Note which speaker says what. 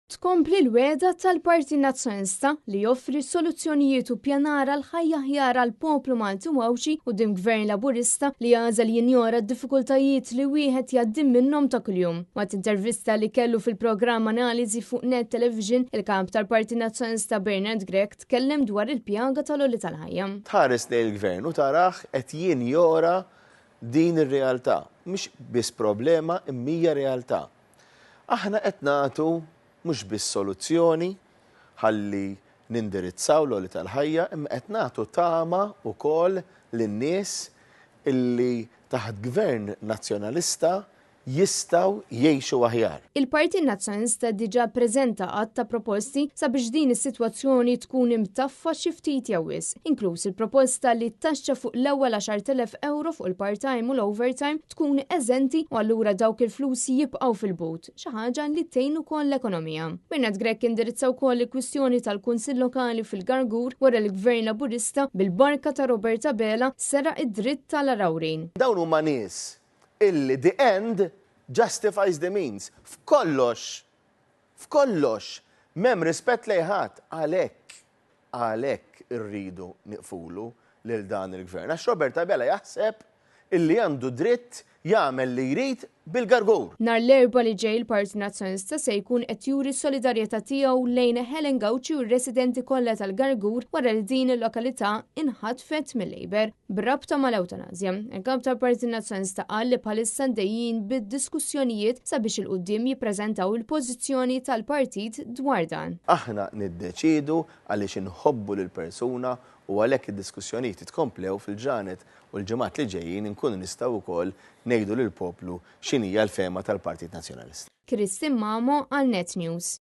Speaker 1: Tkompli l-wegħda tal-Partit Nazzjonalista li joffri soluzzjonijiet u ppjanar għal ħajja aħjar għall-poplu Malti u Għawdxi quddiem Gvern Laburista li għażel jinjora d-diffikultajiet li wieħed jgħaddi minnhom ta' kuljum. Waqt intervista li kellu fil-programm Analiżi fuq Net Television, il-Kap tal-Partit Nazzjonalista Bernard Grech tkellem dwar il-pjaga tal-għoli tal-ħajja.
Speaker 2: Tħares lejn il-Gvern u tarah qed jinjora din ir-realtà. Mhix biss problema imma hija realtà. Aħna qed nagħtu mhux biss soluzzjoni ħalli nindirizzaw l-għoli tal-ħajja imma qed nagħtu tama wkoll lin-nies illi taħt gvern Nazzjonalista jistgħu jgħixu aħjar.
Speaker 1: Il-Partit Nazzjonalista diġà ppreżenta għadd ta' proposti sabiex din is-sitwazzjoni tkun imtaffa xi ftit jew wisq, inkluż il-proposta li t-taxxa fuq l-ewwel 10,000 ewro fuq il-part-time u l-overtime tkun eżenti u allura dawk il-flus jibqgħu fil-but, xi ħaġa li tgħin ukoll l-ekonomija. Bernard Grech indirizza wkoll il-kwistjoni tal-Kunsill Lokali fil-Gargur wara li Gvern Laburista bil-barka ta' Robert Abela seraq id-dritt tal-Għargħurin.
Speaker 2: Dawn huma nies illi the end justifies the means. F'kollox! F'kollox! M'hemm rispett lejn ħadd. Għalhekk, għalhekk irridu nieqfulu lil dan il-Gvern. Għax Robert Abela jaħseb illi għandu dritt jagħmel li jrid bil-gargur.
Speaker 1: Nhar l-Erbgħa li ġej il-Partit Nazzjonalista se jkun qed juri s-solidarjetà tiegħu lejn Helen Gauci u r-residenti kollha tal-Gargur wara li din il-lokalità inħatfet mil-Labour b'rabta mal-ewtanasja. Il-Kap tal-Partit Nazzjonalista qal li bħalissa għaddejjin bid-diskussjonijiet sabiex 'il quddiem jippreżentaw il-pożizzjoni tal-partit dwar dan.
Speaker 2: Aħna niddeċiedu għaliex inħobbu lill-persuna u għalhekk id-diskussjonijiet jitkomplew fil-ġranet u l-ġimgħat li ġejjin inkunu nistgħu wkoll ngħidu lill-poplu x'inhija l-fehma tal-Partit Nazzjonalista.
Speaker 1: Christine Mamo għal Net News.